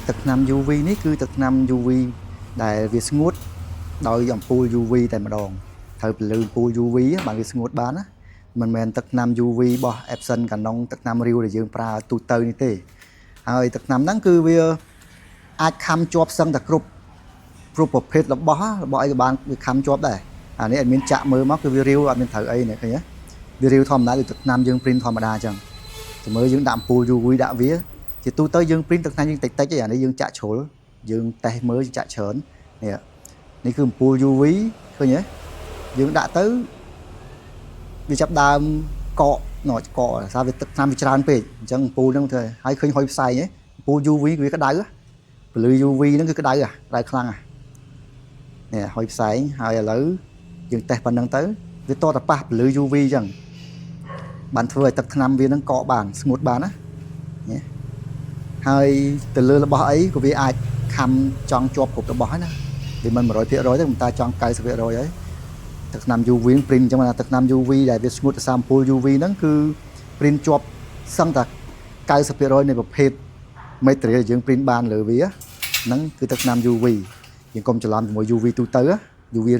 ទឹកថ្នាំ UV នេះគឺទឹកថ្នាំ UV ដែលវាស្ងួតដោយអំពូល UV តែម្ដងត្រូវពលឺអំពូល UV បានវាស្ងួតបានណាមិនមែនទឹកថ្នាំ UV របស់ Epson Canon ទឹកថ្នាំរាវដែលយើងប្រើទូទៅនេះទេហើយទឹកថ្នាំហ្នឹងគឺវាអាចខំជាប់សឹងតែគ្រប់គ្រប់ប្រភេទរបស់របស់អីក៏បានវាខំជាប់ដែរអានេះអត់មានចាក់មើលមកគឺវារាវអត់មានត្រូវអីនេះឃើញទេវារាវធម្មតាដូចទឹកថ្នាំយើង print ធម្មតាអញ្ចឹងតែមើលយើងដាក់អំពូល UV ដាក់វាជាទូទៅយើង print ទឹកថ្នាំយើងតិចតិចឯងអានេះយើងចាក់ជ្រុលយើងតេស្តមើលយើងចាក់ច្រើននេះនេះគឺអំពូល UV ឃើញទេយើងដាក់ទៅវាចាប់ដើមកកណកកដោយសារវាទឹកថ្នាំវាច្រើនពេកអញ្ចឹងអំពូលហ្នឹងធ្វើឲ្យឃើញហុយផ្សែងហ៎អំពូល UV វាក្តៅពន្លឺ UV ហ្នឹងគឺក្តៅក្តៅខ្លាំងនេះហុយផ្សែងហើយឥឡូវយើងតេស្តប៉ុណ្្នឹងទៅវាតតប៉ះពន្លឺ UV អញ្ចឹងបានធ្វើឲ្យទឹកថ្នាំវាហ្នឹងកកបានស្ងួតបានណានេះហើយទៅលើរបស់អីក៏វាអាចខំចង់ជាប់គ្រប់របស់ហើយណាវាមិន100%ទេប៉ុន្តែចង់90%ហើយទឹកថ្នាំ UV print អញ្ចឹងណាទឹកថ្នាំ UV ដែលវាស្ងួតទៅតាមអំពូល UV ហ្នឹងគឺ print ជាប់សឹងតែ90%នៃប្រភេទ material ដែលយើង print បានលើវាហ្នឹងគឺទឹកថ្នាំ UV យើងកុំច្រឡំជាមួយ UV ទូទៅ UV